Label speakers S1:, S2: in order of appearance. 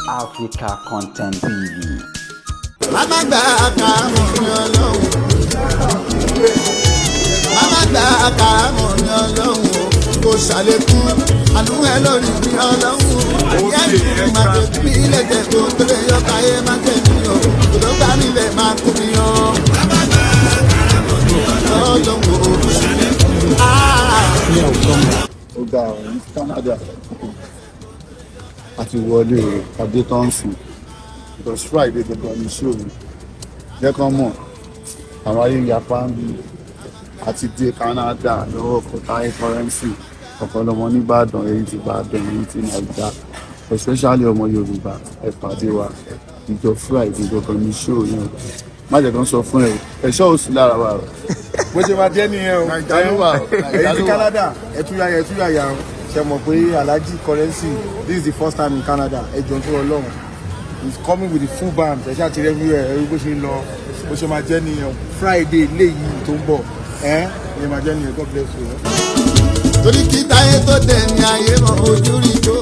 S1: Africa Content TV.
S2: Màmá gba kàrámọ̀ ní Ọlọ́run. Màmá gba kàrámọ̀ ní Ọlọ́run o. Kò ṣàlékún àánú ẹ lórí mi, Ọlọ́run. Yẹ́nì máa tẹ̀ mí lẹ́jẹ̀ kó tó lè yọ káyé máa tẹ̀ mí o. Kò tó bá mi lẹ̀ máa kú mi o. Màmá gba kàrámọ̀ ní Ọlọ́run o. Ah.
S3: Ó ga ọ̀rọ̀ ní Canada àti wọlé o, adé tó ń sùn because Friday gangan ní show mi. Jẹ́ kán mọ̀ àwọn ayé yapa ń bí àti dé Canada lọ́wọ́ kọtáyé currency ọ̀pọ̀lọpọ̀ nìbàdàn, èyí ti Ìbàdàn, èyí ti Nàìjíríà, especially ọmọ Yorùbá. Ẹ pàdé wa ìjọ Friday gangan ní show yẹn. Má jẹ́ kán sọ fún ẹ, ẹ̀ṣọ́ ò sí lára wa o.
S4: Bó ṣe máa jẹ́ nìyẹn o.
S3: Nàìjà ló wà o, Nàìjà
S4: Ẹ̀yin ti
S3: ló wà.
S4: Canada, ẹ̀túyàyà, ẹ̀túyàyà o. Ṣe mọ̀ pé Alhaji Currency, this is the first time in Canada. Ẹ jọ̀ọ́, tó Ọlọ́run, he's coming with the full band. Ẹ ṣáà ti rẹ́ everywhere. Ẹ rí bó ṣe ń lọ. Bó ṣe máa jẹ́ nìyẹn o. Friday léyìí tó ń bọ̀, ẹ ẹ máa jẹ́ nìyẹn. God bless you.
S2: Torí kí táyé tó dẹ̀ ní ayé mọ̀ ojú rí tó.